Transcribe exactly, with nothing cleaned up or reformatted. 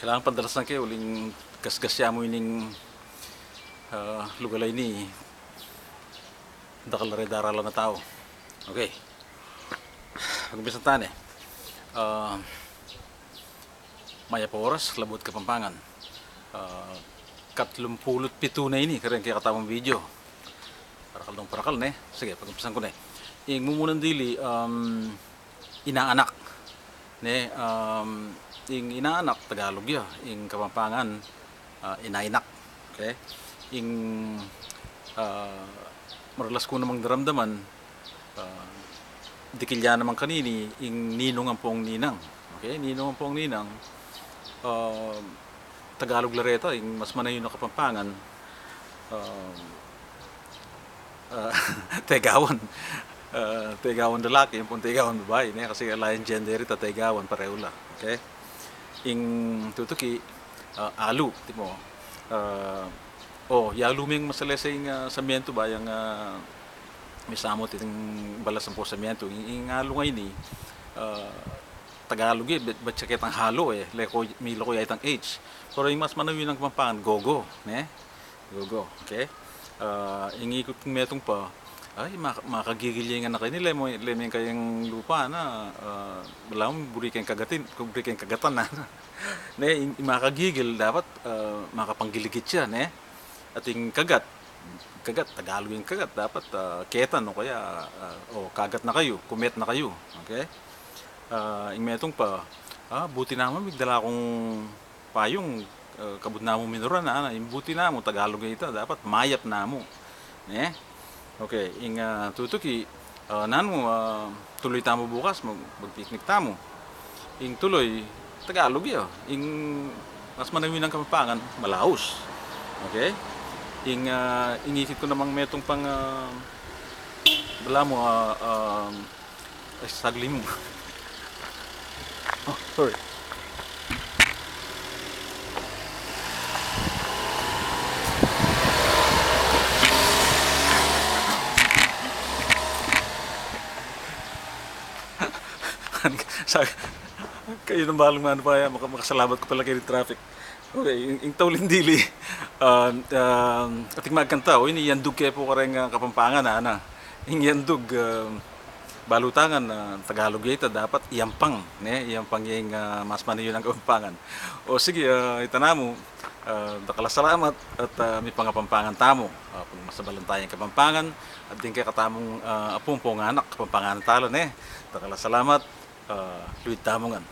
Kailangan pandalasan ke uling gasgas ya mu ining, ah, lugal a ini, dakal la re daralan a tau. Okay. Pag-umpisan ta ne. Ah, mayap a oras, Labuad Kapampangan. Ah, katlumpulu't pitu na ini kareng kekatamung video. Parakal dong parakal, ne? Sige, pag-umpisan ku ne. Ing mumunang dili, um, inaanak. Ne, um, ing inaanak, Tagalog ya. Ing Kapampangan, ah, inainak. Okay? Ing, ah, maralas ku namang daramdaman, ah, dikil ya naman kanini, ing ninung ampong ninang. Okay? Ninung ampong ninang. Ah, Tagalog la reta, ing mas manayun a Kapampangan, ah, ah, tegawan. Ah, tegawan lalaki, ampong tegawan babai, ne? Kasi ala yang gender ita, tegawan, pareho la. Okay? Ing tutuki, ah, alu, tipo, ah, o, yalu meng masalese ing, ah, samientu ba, yang, ah, misamut iting balas ampong samientu. Ing, ing alu ngeni, ah, Tagalog e, bat, bat ya ketang halo e, leko, milako ya itang H. Pero ing mas manayun a Kapampangan, gogo, ne? Gogo, okay? Ah, ing ikut kung metung pa, ay, maka-, makagigil ya ing anak ini, lemo, lemo ing kayang lupa na, ah, balamu buri keng kagatin, buri keng kagatan na. Ne, ing, ing makagigil, dapat, ah, makapanggiligit ya, ne? At ing kagat, kagat, Tagalog ing kagat, dapat, ah, ketan o kaya, ah, o, kagat na kayu, kumet na kayu, okay? Ah, ing metung pa, ah, buti namu migdala kung payung, ah, kabud namu minuran, ana. Ing buti namu, Tagalog ya ita, dapat mayap namu. Ne? Okay, ing, ah, tutuki, ah, nanu, ah, tuloy tamu bukas, mag-, mag-picnic tamu. Ing tuloy, Tagalog ya. Ing mas manayun a Kapampangan, malaus. Okay? Ing, ah, ing ikit ku namang metung pang, ah, balamu, ah, ah, Ay, saglit mu. Oh, sorry. Sa-, kayu nang balu, ano pa ya, maka-, makasalamat ku pala keni traffic. Okay, ing, ing tauling dili, ah, ah, atin magkanta, o, ini yandug ke pu kareng, ah, Kapampangan, ana. Ing yandug, ah, balu tangan, ah, Tagalog ya ita, dapat iyampang, ne? Iyampang ya ing, ah, mas manayun a Kapampangan. O, sige, ah, ita namu, ah, dakal a salamat at, ah, mipangapampangan tamu. Ah, pagmasabalan taya ing Kapampangan, at ding kekatamung, ah, apu ampong anak, Kapampangan tala, ne? Dakal a salamat, ah, luid tamu ngan.